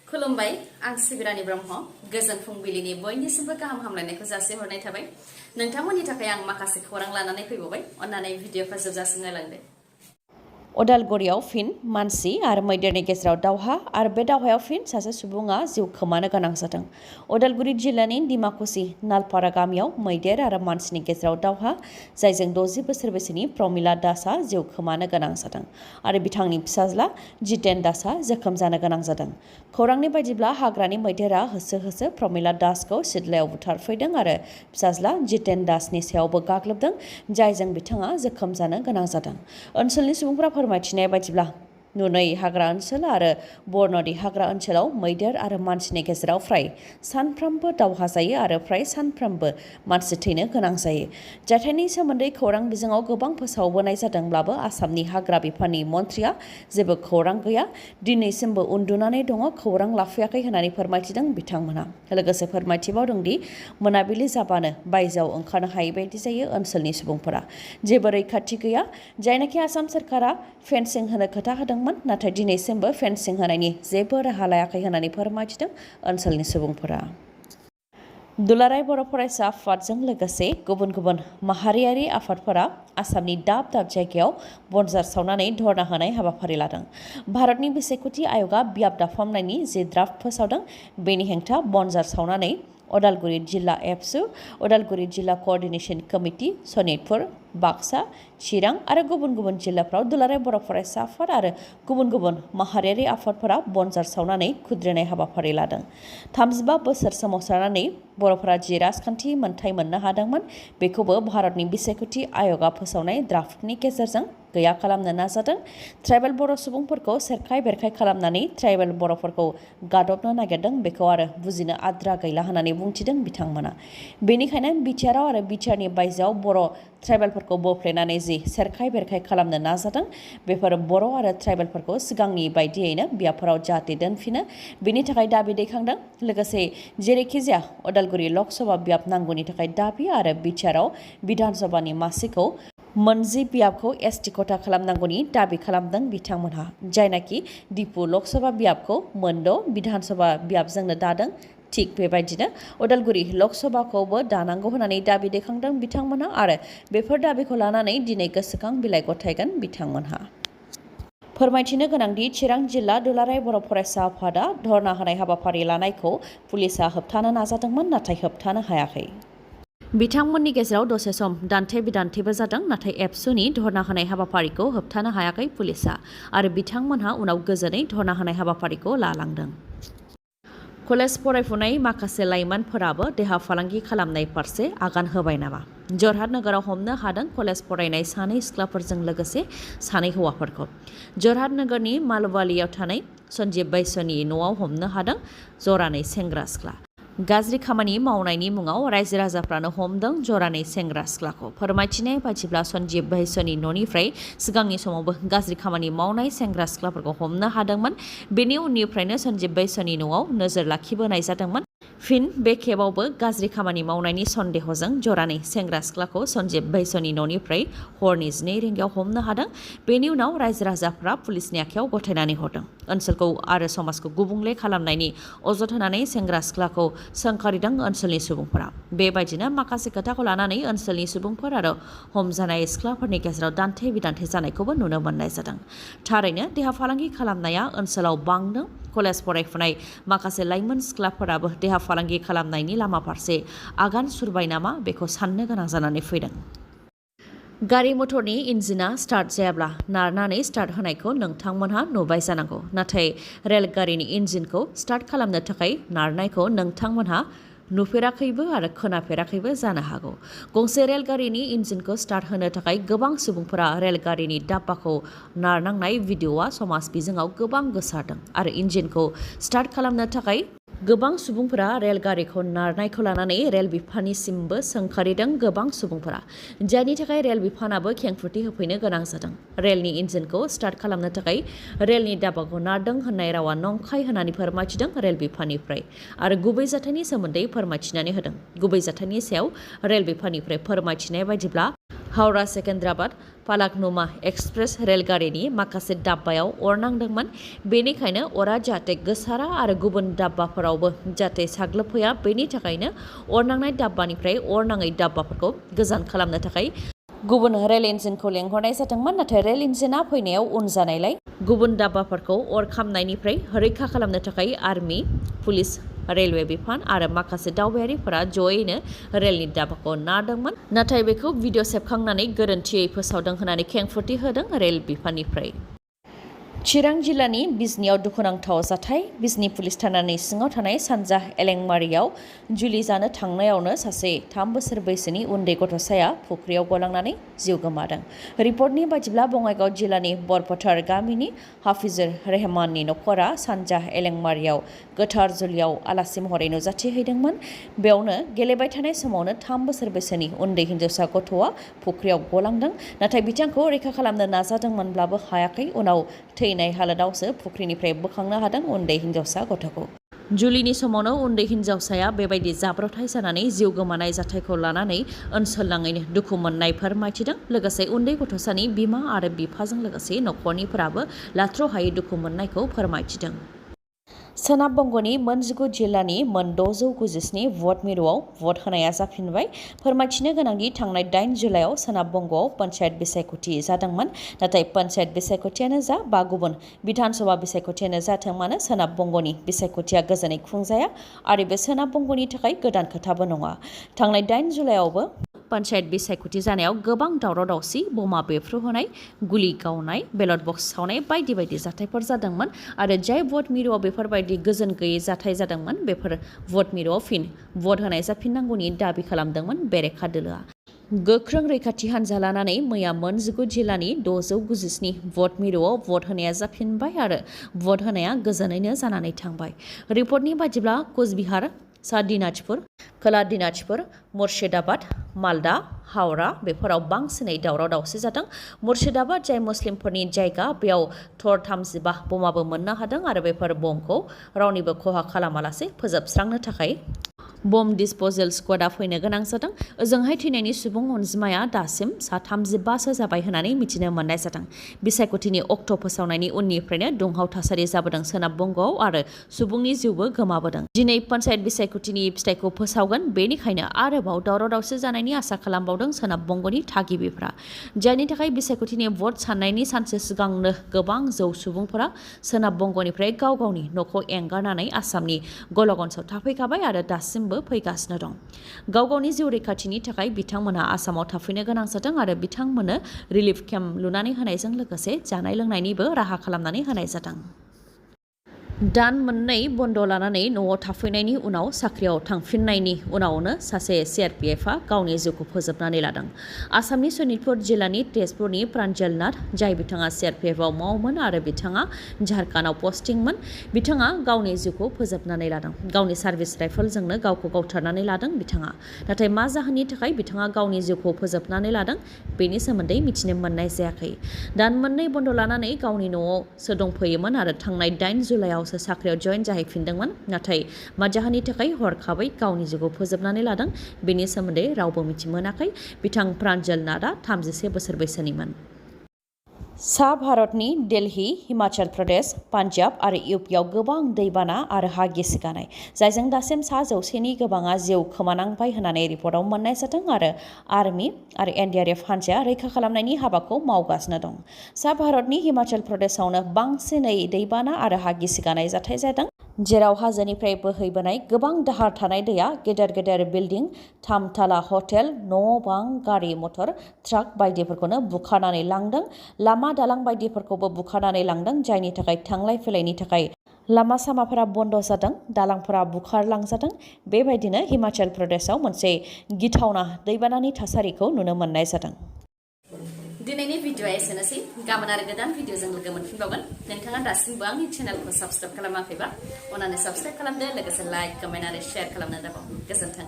खुलुमबाय आं सिबिरानि ब्रह्म गोजोन फुंबिलिनि बयनिसिमबो गाहाम हामलायनायखौ जासिहरनाय थाबाय नोंथांमोननि थाखाय आं माखासे खौरां लानानै फैबावबाय अन्नानै भिडिअखौ जोबजासिम नायलांदो अदालगुरियाव फिन मानसि आरो मैदेरनि गेजेराव दावहा आरो बे दावहायाव फिन सासे सुबुङा जिउ खोमानो गोनां जादों अदालगुरि जिल्लानि दिमाकुसि नालपारा गामियाव मैदेर आरो मानसिनि गेजेराव दावहा जायजों 60 बोसोर बैसोनि प्रमिला दासआ जिउ खोमानो गोनां जादों आरो बिथांनि फिसाज्ला जितेन दासआ जोखोम जानो गोनां जादों खौरांनि बायदिब्ला हाग्रानि मैदेरा होसो होसो प्रमिला दासखौ सिदलायाव बुथारफैदों आरो फिसाज्ला जितेन दासनि सायावबो गाग्लोबदों जायजों बिथाङा जोखोम जानो गोनां जादों ओनसोलनि सुबुंफोरा फोरमायथिनाय बायदिब्ला नुनै हाग्रा ओनसोल आरो बरनदि हाग्रा ओनसोलाव मैदेर आरो मानसिनि गेजेराव फ्राय सानफ्रोमबो दावहा जायो आरो फ्राय सानफ्रोमबो मानसि थैनो गोनां जायो जाथायनि सोमोन्दै खौरां बिजोङाव गोबां फोसावबोनाय जादोंब्लाबो आसामनि हाग्रा बिफाननि मन्थ्रिया जेबो खौरां गैया दिनैसिमबो उन्दुनानै दङ खौरां लाफैयाखै होननानै फोरमायथिदों बिथांमोना लोगोसे फोरमायथिबावदों दि मोनाबिलि जाबानो बायजोआव ओंखारनो हायै बायदि जायो ओनसोलनि सुबुंफोरा जेबो रैखाथि गैया जायनाखि आसाम सरकारा फेन्सिं होनो खोथा होदोंमोन नाथाय दिनैसिमबो फेन्सिं होनायनि जेबो राहा लायाखै होननानै फोरमायथिदों ओनसोलनि सुबुंफोरा दुलाराय बर' फरायसा आफादजों लोगोसे गुबुन गुबुन माहारियारि आफादफोरा आसामनि दाब दाब जायगायाव बनजार सावनानै धरना होनाय हाबाफारि लादों भारतनि बिसायख'थि आय'गा बियाब दाफामनायनि जे ड्राफ्ट फोसावदों बेनि हेंथा बनजार सावनानै अदालगुरि जिल्ला एबसु अदालगुरि जिल्ला क'अर्डिनेशन कमिटि सनितपुर बाक्सा चिरां आरो गुबुन गुबुन जिल्लाफ्राव दुलाराय बर' फरायसा आफाद आरो गुबुन गुबुन माहारियारि आफादफोरा बनजार सावनानै खुद्रिनाय हाबाफारि लादों 35 बोसोर सोमावसारनानै बर'फोरा जि राजखान्थि मोनथाय मोननो हादोंमोन बेखौबो भारतनि बिसायख'थि आय'गा फोसावनाय ड्राफ्टनि गेजेरजों गैया खालामनो नाजादों ट्राइबेल बर' सुबुंफोरखौ सेरखाय बेरखाय खालामनानै ट्राइबेल बर'फोरखौ गादबनो नागिरदों बेखौ आरो बुजिनो आद्रा गैला होननानै बुंथिदों बिथांमोना बेनिखायनो बिटिआरआव आरो बिटिआरनि बायजोआव बर' ट्राइबेलफोरखौ बोफ्लेनानै जि सेरखाय बेरखाय खालामनो नाजादों बेफोर बर' आरो ट्राइबेलफोरखौ सिगांनि बायदियैनो बियाबफोराव जाहाथे दोनफिनो बेनि थाखाय दाबि दैखांदों लोगोसे जेरैखि जाया अदालगुरि लकसभा बियाब नांगौनि थाखाय दाबि आरो बिटिआरआव बिधान सभानि मासिखौ मोनजि बियाबखौ एसटि खथा खालामनांगौनि दाबि खालामदों बिथांमोनहा जायनाखि दिपु लकसभा बियाबखौ मोनद' बिधान सभा बियाबजोंनो दादों थिग बेबायदिनो अदालगुरि लकसभाखौबो दानांगौ होननानै दाबि दैखांदों बिथांमोनहा आरो बेफोर दाबिखौ लानानै दिनै गोसोखां बिलाइ गथायगोन बिथांमोनहा फोरमायथिनो गोनांदि चिरां जिल्ला दुलाराय बर' फरायसा आफादा धरना होनाय हाबाफारि लानायखौ पुलिसा होबथानो नाजादोंमोन नाथाय होबथानो हायाखै बिथांमोननि गेजेराव दसे सम दान्थे बिदान्थेबो जादों नाथाय एबसुनि धरना होनाय हाबाफारिखौ होबथानो हायाखै पुलिसा आरो बिथांमोनहा उनाव गोजोनै धरना होनाय हाबाफारिखौ लालांदों कलेज फरायफुनाय माखासे लाइमोनफोराबो देहा फालांगि खालामनाय फारसे आगान होबाय नामा जरहाट नोगोराव हमनो हादों कलेज फरायनाय सानै सिख्लाफोरजों लोगोसे सानै हौवाफोरखौ जरहाट नोगोरनि मालवालियाव थानाय सन्जीब बैसोनि न'आव हमनो हादों जरानै सेंग्रा सिख्ला गाज्रि खामानि मावनायनि मुङाव रायजो राजाफ्रानो हमदों जरानै सेंग्रा सिख्लाखौ फोरमायथिनाय बायदिब्ला सन्जीब बैसोनि न'निफ्राय सिगांनि समावबो गाज्रि खामानि मावनाय सेंग्रा सिख्लाफोरखौ हमनो हादोंमोन बेनि उननिफ्रायनो सन्जीब बैसोनि न'आव नोजोर लाखिबोनाय जादोंमोन फिन बे खेबावबो गाज्रि खामानि मावनायनि सन्देहजों जरानै सेंग्रा सिख्लाखौ सन्जीब बैसोनि न'निफ्राय हरनि 12 रिंगायाव हमनो हादों बेनि उनाव रायजो राजाफ्रा पुलिसनि आखायाव गथायनानै हरदों ओनसोलखौ आरो समाजखौ गुबुंले खालामनायनि अजद होनानै सेंग्रा सिख्लाखौ सोंखारिदों ओनसोलनि सुबुंफोरा बेबायदिनो माखासे खोथाखौ लानानै ओनसोलनि सुबुंफोर आरो हमजानाय सिख्लाफोरनि गेजेराव दान्थे बिदान्थे जानायखौबो नुनो मोननाय जादों थारैनो देहा फालांगि खालामनाया ओनसोलाव बांदों कलेज फरायफुनाय माखासे लाइमोन सिख्लाफोराबो देहा फालांगि खालामनायनि लामा फारसे आगान सुरबाय नामा बेखौ साननो गोनां जानानै फैदों गारि मटरनि इन्जिना स्टार्ट जायाब्ला नारनानै स्टार्ट होनायखौ नोंथांमोनहा नुबाय जानांगौ नाथाय रेलगारिनि इन्जिनखौ स्टार्ट खालामनो थाखाय नारनायखौ नोंथांमोनहा नुफेराखैबो आरो खोनाफेराखैबो जानो हागौ गंसे रेलगारिनि इन्जिनखौ स्टार्ट होनो थाखाय गोबां सुबुंफोरा रेलगारिनि डाब्बाखौ नारनांनाय भिडिअ'आ समाज बिजोङाव गोबां गोसारदों आरो इन्जिनखौ स्टार्ट खालामनो थाखाय गोबां सुबुंफोरा रेलगारिखौ नारनायखौ लानानै रेल बिफाननिसिमबो सोंखारिदों गोबां सुबुंफोरा जायनि थाखाय रेल बिफानाबो खेंफोरथि होफैनो गोनां जादों रेलनि इन्जिनखौ स्टार्ट खालामनो थाखाय रेलनि डाब्बाखौ नारदों होननाय रावा नंखाय होननानै फोरमायथिदों रेल बिफाननिफ्राय आरो गुबै जाथायनि सोमोन्दै फोरमायथिनानै होदों गुबै जाथायनि सायाव रेल बिफाननिफ्राय फोरमायथिनाय बायदिब्ला हावड़ा सेकेन्द्राबाद फालाकनुमा एक्सप्रेस रेलगारिनि माखासे दाब्बायाव अर नांदोंमोन। बेनिखायनो अरा जाहाथे गोसारा आरो गुबुन दाब्बाफोरावबो जाहाथे साग्लोबफैया बेनि थाखायनो अर नांनाय दाब्बानिफ्राय अर नाङै दाब्बाफोरखौ गोजान खालामनो थाखाय गुबुन रेल इन्जिनखौ लेंहरनाय जादोंमोन। नाथाय रेल इन्जिना फैनायाव उन जानायलाय गुबुन दाब्बाफोरखौ अर खामनायनिफ्राय रैखा खालामनो थाखाय आर्मि, पुलिस, रेलवे बिफान आरो माखासे दावबायारिफोरा जयैनो रेलनि दाब्बाखौ नारदोंमोन। नाथाय बेखौ भिडिअ सेबखांनानै गोरोन्थियै फोसावदों होननानै खेंफोरथि होदों रेल बिफाननिफ्राय। चिरां जिल्लानि बिजनीयाव दुखुनांथाव जाथाय। बिजनी पुलिस थानानि सिङाव थानाय सानजा एलेंमारियाव जुलि जानो थांनायावनो सासे 3 बोसोर बैसोनि उन्दै गथ'साया फुख्रियाव गलांनानै जिउ गोमादों। रिपर्टनि बायदिब्ला बङाइगाव जिल्लानि बरफोथार गामिनि हाफिजुर रहमाननि नखरा सानजा एलेंमारियाव गोथार जुलियाव आलासि महरै नुजाथिहैदोंमोन। बेयावनो गेलेबाय थानाय समावनो 3 बोसोर बैसोनि उन्दै हिन्जावसा गथ'आ फुख्रियाव गलांदों। नाथाय बिथांखौ रैखा खालामनो नाजादोंमोनब्लाबो हायाखै। उनाव थैनाय हालोदावसो फुख्रिनिफ्राय बोखांनो हादों उन्दै हिन्जावसा गथ'खौ। जुलिनि समावनो उन्दै हिन्जावसाया बेबायदि जाब्रबथाय जानानै जिउ गोमानाय जाथायखौ लानानै ओनसोलनाङैनो दुखु मोननाय फोरमायथिदों। लोगोसे उन्दै गथ'सानि बिमा आरो बिफाजों लोगोसे नखरनिफोराबो लाथ्र'हायै दुखु मोननायखौ फोरमायथिदों। सोनाब बंग'नि मोन 19 जिल्लानि मोन 697 भट मिरुआव भट होनाया जाफिनबाय। फोरमायथिनो गोनांदि थांनाय 8 जुलाइआव सोनाब बंग'आव पन्चायत बिसायख'थि जादोंमोन। नाथाय पन्चायत बिसायख'थियानो जा बा गुबुन बिधान सभा बिसायख'थियानो जाथों मानो सोनाब बंग'नि बिसायख'थिया गोजोनै खुंजाया आरो बे सोनाब बंग'नि थाखाय गोदान खोथाबो नङा। थांनाय 8 जुलाइआवबो पन्चायत बिसायख'थि जानायाव गोबां दावराव-दावसि, बमा बेफ्रुहोनाय, गुलि गावनाय, बेलट बक्स सावनाय बायदि बायदि जाथायफोर जादोंमोन आरो जाय भट मिरुआव बेफोरबायदि गोजोन गैयै जाथाय जादोंमोन बेफोर भट मिरुआव फिन भट होनाय जाफिननांगौनि दाबि खालामदोंमोन बेरेखा दोलोआ। गोख्रों रैखाथि हान्जा लानानै मैया मोन 19 जिल्लानि 697 भट मिरुआव भट होनाया जाफिनबाय आरो भट होनाया गोजोनैनो जानानै थांबाय। रिपर्टनि बायदिब्ला कुचबिहार, सा दिनाजपुर, खोला दिनाजपुर, मुर्शिदाबाद, मालदा, हावड़ा बेफोराव बांसिनै दावराव-दावसि जादों। मुर्शिदाबाद जाय मुस्लिमफोरनि जायगा बेयाव थर 35 बमाबो मोननो हादों आरो बेफोर बमखौ रावनिबो खहा खालामालासे फोजोबस्रांनो थाखाय बम डिसप'जेल स्क्वाडआ फैनो गोनां जादों। ओजोंहाय थैनायनि सुबुं अनजिमाया दासिम सा 35सो जाबाय होननानै मिथिनो मोननाय जादों। बिसायख'थिनि अक्ट' फोसावनायनि उननिफ्रायनो दुंहाव थासारि जाबोदों सोनाब बंग'आव आरो सुबुंनि जिउबो गोमाबोदों। दिनै पन्चायत बिसायख'थिनि फिथाइखौ फोसावगोन। बेनिखायनो आरोबाव दावराव-दावसि जानायनि आसा खालामबावदों सोनाब बंग'नि थागिबिफ्रा। जायनि थाखाय बिसायख'थिनि भट साननायनि सानसे सिगांनो गोबां जौ सुबुंफोरा सोनाब बंग'निफ्राय गाव गावनि न'खौ एंगारनानै आसामनि गलगन्सआव थाफैखाबाय आरो दासिमबो फैगासिनो दं। गाव गावनि जिउ रैखाथिनि थाखाय बिथांमोनहा आसामाव थाफैनो गोनां जादों आरो बिथांमोननो रिलिफ केम्प लुनानै होनायजों लोगोसे जानाय लोंनायनिबो राहा खालामनानै होनाय जादों। दान मोननै बन्द लानानै न'आव थाफैनायनि उनाव साख्रियाव थांफिननायनि उनावनो सासे CRPFआ गावनि जिउखौ फोजोबनानै लादों। आसामनि सनितपुर जिल्लानि तेजपुरनि प्रान्जल नाथ जाय बिथाङा CRPFआव मावोमोन आरो बिथाङा झारखन्डआव पस्टिंमोन बिथाङा गावनि जिउखौ फोजोबनानै लादों। गावनि सार्भिस राइफलजोंनो गावखौ गावथारनानै लादों बिथाङा। नाथाय मा जाहोननि थाखाय बिथाङा गावनि जिउखौ फोजोबनानै लादों बेनि सोमोन्दै मिथिनो मोननाय जायाखै। दान मोननै बन्द लानानै गावनि न'आवसो दंफैयोमोन आरो थांनाय 8 जुलाइआव साख्रियाव जइन जाहैफिनदोंमोन। नाथाय मा जाहोननि थाखाय हरखाबै गावनि जिउखौ फोजोबनानै लादों बेनि सोमोन्दै रावबो मिथिमोनाखै। बिथां प्रान्जल नाथआ 31 बोसोर बैसोनिमोन। सा भारतनि दिल्ली, हिमाचल प्रदेश, पान्जाब आरो इउपिआव गोबां दैबाना आरो हा गिसिगानाय जायजों दासिम सा 100नि गोबाङा जिउ खोमानांबाय होननानै रिपर्टआव मोननाय जादों आरो आर्मि आरो NDRF हान्जाया रैखा खालामनायनि हाबाखौ मावगासिनो दं। सा भारतनि हिमाचल प्रदेशआवनो बांसिनै दैबाना आरो हा गिसिगानाय जाथाय जादों जेराव हाजोनिफ्राय बोहैबोनाय गोबां दाहार थानाय दैया गेदेर गेदेर बिल्डिं, 3 थाला हटेल, न' बां, गारि मटर, ट्राक बायदिफोरखौनो बुखारनानै लांदों। लामा दालां बायदिफोरखौबो बुखारनानै लांदों जायनि थाखाय थांलाय फैलायनि थाखाय लामा सामाफोरा बन्द जादों, दालांफोरा बुखारलांजादों। बेबायदिनो हिमाचल प्रदेशआव मोनसे गिथावना दैबानानि थासारिखौ नुनो मोननाय जादों। दिनैनि भिडिअआ एसेनोसै। गाबोन आरो गोदान भिडिअजों लोगो मोनफिनबावगोन। नोंथाङा दासिमबो आंनि चेनेलखौ साबस्क्राइब खालामाखैबा अन्नानै साबस्क्राइब खालामदो लोगोसे लाइक, कमेन्ट आरो शेयार खालामनो दाबाव। गोजोन्थों।